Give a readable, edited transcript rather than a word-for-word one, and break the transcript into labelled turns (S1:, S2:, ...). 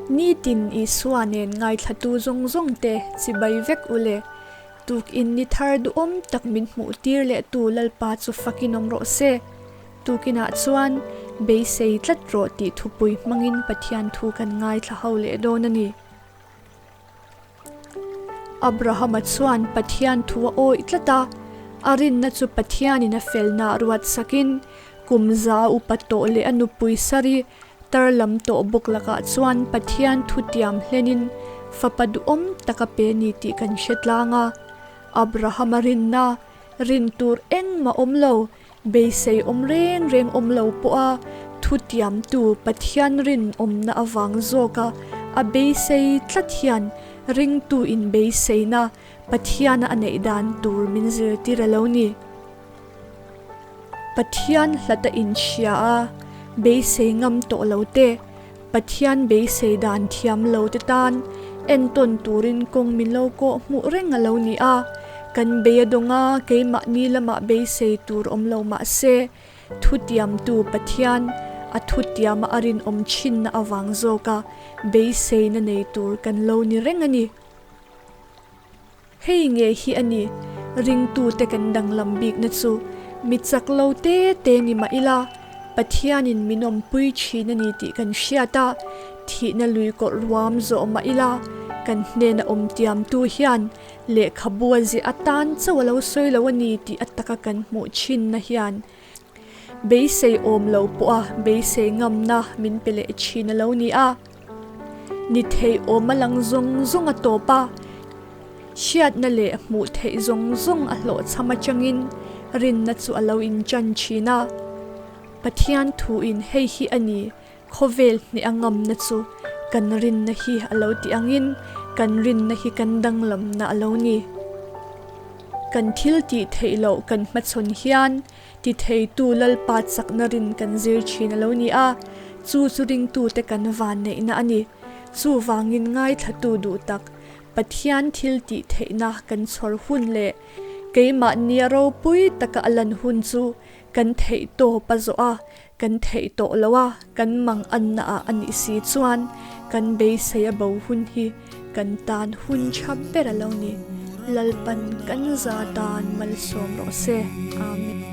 S1: Nitin Isua nen ngaithlatu zawng zawng te chibai vek u le. Tukin ni thar duhawm tak min hmuh tir leh tu Lalpa chu fakin awm rawh se. Tukinah chuan beisei tlat rawh tih thupui hmangin Pathian thu kan ngaithla ho leh dawn a ni. Abrahama chuan Pathian thu a awih tlat a, a rinna chu Pathianin a felna ruat sakin kum za upa tawh leh a nupui Sari tar lam tawh bawk lakah chuan Pathian thu tiam hlenin fapa duhawm tak a pe ni tih kan hre tlang a. Abrahama rinna rin tur engmah awm lo, Beisei awm reng reng awm lo pawha thutiamtu Pathian rinawmna avang zawka a beisei tlat hian ringtu inbeiseina Pathiana a neih dan tur min zirtir a lo ni. Pathian hlata inhria a beisei ngam tawh lo te, Pathian beisei dan thiam lo te tan entawn turin kawng min lo kawh hmuh reng a lo ni a, kan bei a dawng a, keimahni lamah beisei tur awm lo mah se, thutiamtu Pathian a thutiama a rinawm thinna avang zawka beiseina nei tur kan lo ni reng a ni. Hei nge hi a ni, ringtute kan danglam bikna chu mi chak lo te te ni mah ila, Pathianin min awmpui thin a ni tih kan hriat a, thihna lui kawrh ruam zawh mah ila, kan hnena awm tiamtu hian lehkhabu a ziah atan chauh a lo sawi lo a ni tih a taka kan hmuh thinna hian beisei awm lo pawha beisei ngamna min pe leh thin a lo ni a. Ni theih awm a lang zawng zawng a tawp a, hriatna leh hmuh theih zawng zawng a hlawhchham atangin rinna chu a lo inchan thin a. Pathian thuin hei hi a ni, khawvel hneh a ngamna chu kan rinna hi a lo tih angin kan rinna hi kan danglamna a lo ni. Kan thil tih theih loh kan hmachhawn hian Ti theitu Lalpa chakna rin kan zir thin a lo ni a, chu chu ringtute kan vanneihna a ni. Chuvangin ngaithlatu duh tak, Pathian thil tih theihna kan chhawr hun leh keimahnia ropui taka a lan hun chu kan theih tawp a zawh a, kan theih tawh lo a, kan mang anna ah a nih si chuan kan beisei a bo hun hi kan tan hun tha ber a lo ni. Lalpan kan za tan malsawm rawh se. Amen.